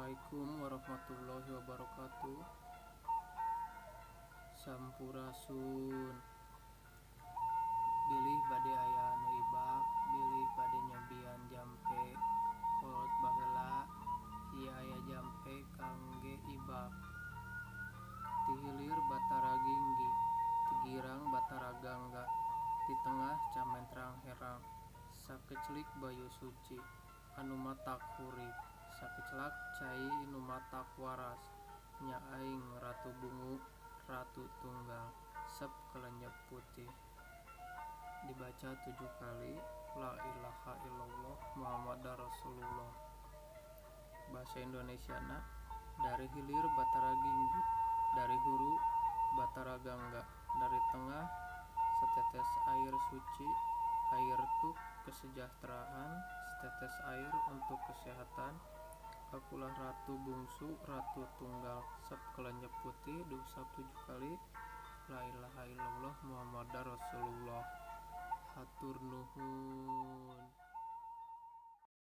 Assalamualaikum warahmatullahi wabarakatuh. Sampurasun. Bilih bade aya anu ibak, bilih bade nyobian jampe kolot baheula, ieu aya jampe kangge ibak. Ti hilir Batara Ginggi, ti girang Batara Gangga, ti tengah Camentrang Herang, sakeclik Bayu Suci, anu matak hurip, sakecelak cai nu matak waras, nya aing Ratu Bungu, Ratu Tunggal, sep kelenyep putih. Dibaca 7 kali, la ilaha illallah Muhammadar Rasulullah. Bahasa Indonesiana, dari hilir Batara Ginggi, dari hulu Batara Gangga, dari tengah setetes air suci, air tuk kesejahteraan, setetes air untuk kesehatan. Akulah Ratu Bungsu, Ratu Tunggal, sep kelenyep putih, diusap 7 kali, la ilaha illallah Muhammadar Rasulullah. Hatur nuhun.